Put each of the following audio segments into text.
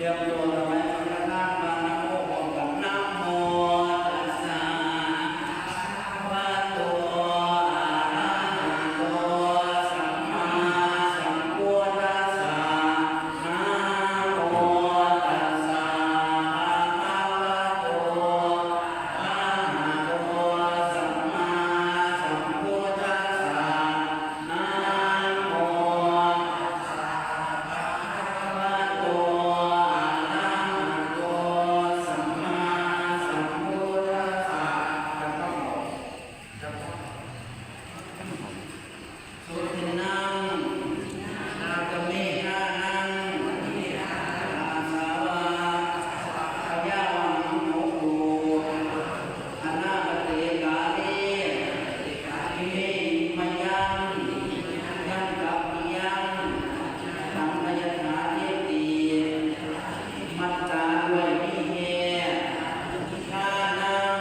ຕຽມຕົວຖວາຍສັງຄະທານ ວ່ານະໂມພ້ອມກັນ ນະໂມຕັດສະ ພະຄະວະໂຕ ອະລະຫະໂຕ ສຳມາສຳພຸດທັດສະ ນະໂມຕັດສະ ພະຄະວະໂຕ ອະລະຫະໂຕ ສຳມາສຳພຸດທັດສະ ນະໂມ ອະນາກະເຕ ກາເລ ອິເມ ມະຍັງ ຍັງກັບ ຍັງ ທັງ ຍະຖາ ເທ ຕິ ມັດຕາ ດ້ວຍ ມີ ແຮ ທານັງ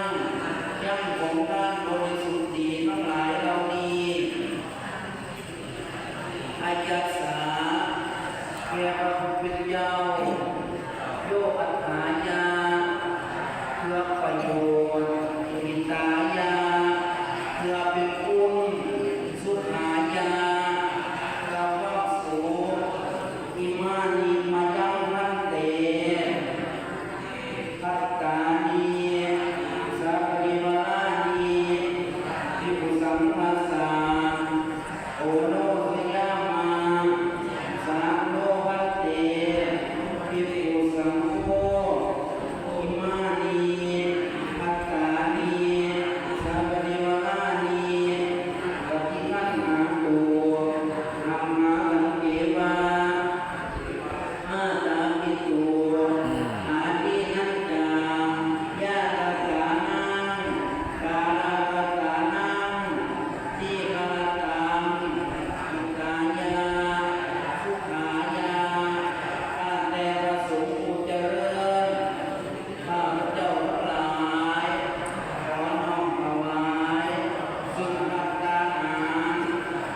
ຍັງ ຂອງ ທານ ບໍລິສຸດ ດີ ທັງ ຫຼາຍ ເຫຼົ່າ ນີ້ ອາຍັດສາ ແກ່ ພະ ເປັນ ເຈົ້າ ໂຍ ອັດຖາຍະ ເພື່ອ ປະໂຫຍດ ຫິຕາຍະ ເພື່ອ ເປັນ ຄຸນ ສຸຂາຍະ ເພື່ອ ຄວາມ ສຸກ ອິມານິ ມະຍັງ ພັນເຕ ພັດຕານິ ສະ ປະລິວາຣານິ ພິກຂຸ ສັງຄະສາ ໂອໂນ ຊະຍາມະ ສາ ໂນ ພັນເຕ ພິກຂຸ ສັງໂຄ ອິມານິ ພັດຕານິ ສະ ປະລິວາຣານິ ປະຕິຄັນຫາຕຸ ຮັກສາ ສັງເກວະ ມາຕາປິຕຸ ອາທິນນະຈາ ຍາຕະສານັງ ກາລະຕະສານັງ ທີຄະລະຕັງ ຫິຕາຍະ ສຸຂາຍະ ຂ້າແຕ່ພະສົງຜູ້ຈະເລີນ ຂ້າພະເຈົ້າທັງຫຼາຍ ຂໍນ້ອມຖວາຍ ຊຶ່ງພັດຕາຫານ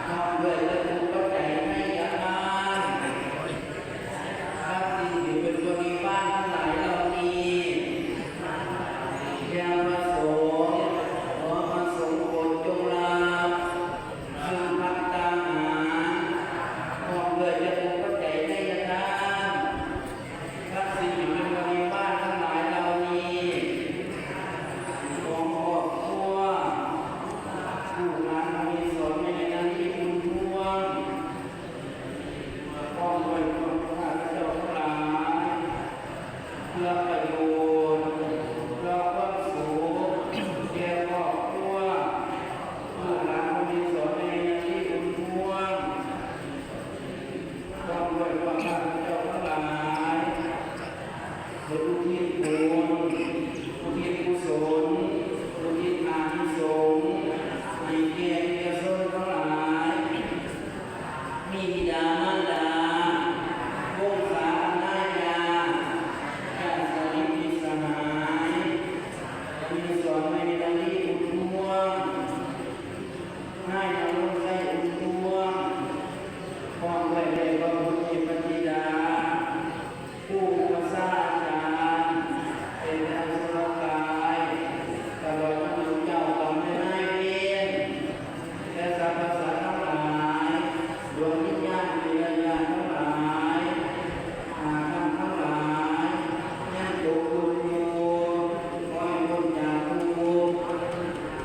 ພ້ອມດ້ວຍວັດຖຸປັດໄຈໄທຍະທານ ທັງສິ່ງທີ່ເປັນບໍລິວານທັງຫຼາຍເຫຼົ່ານີ້ ແດ່ພະສົງ ຂໍພະສົງໂປດຈົ່ງຮັບ ຊຶ່ງພັດຕາຫານ ພ້ອມດ້ວຍວັດຖຸປັດໄຈໄທຍະທານ ທັງສິ່ງທີ່ເປັນບໍລິວານທັງຫຼາຍເຫຼົ່ານີ້ ຂອງຄອບຄົວ ລູກຫຼານ ອະນຸສອນ ແມ່ນາລີ ບຸນພວງ ພ້ອມດ້ວຍພວກຂ້າພະເຈົ້າທັງຫຼາຍ ເພື່ອປະໂຫຍດ ເພື່ອຄວາມສຸກ ແກ່ຄອບຄົວ ລູກຫຼານ ອະນຸສອນ ແມ່ນາລີ ບຸນພວງ ພ້ອມດ້ວຍພວກຂ້າພະເຈົ້າທັງຫຼາຍ ເພື່ອອຸທິດບຸນ ອຸທິດກຸສົນ ອຸທິດອານິສົງ ໃຫ້ແກ່ວິຍະຊົນທັງຫຼາຍ ມີບິດາມານດາ ວົງສາຄະນາຍາດ ຍາດສະນິດມິດສະຫາຍ ມີສອນ ແມ່ນາລີ ບຸນພວງ ນາຍນະລົງໄຊ ບຸນພວງ ພ້ອມດ້ວຍເທບະບຸດເທບະທິດາ ຄູອຸປັດຊາອາຈານ ເທວະດາສຸລະກາຍ ຕະຫຼອດທັງເຈົ້າກຳ ແລະ ນາຍເວນ ແລະ ສັບພະສັດທັງຫຼາຍ ດວງວິນຍານເທວະຍາດທັງຫຼາຍ ອາກຳທັງຫຼາຍ ຍັງຕົກທຸກຢູ່ ຂໍໃຫ້ພົ້ນຈາກທຸກ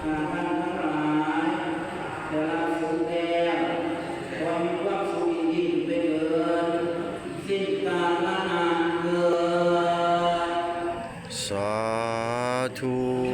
ອາກຳທັງຫຼາຍ ຈະລະສູນແລ້ວ ຂໍໃຫ້ມີຄວາມສຸກຍິ່ງໆໄປເທີ້ນ ສິ້ນກາລະນານເທີ້ນ ສາທຸ.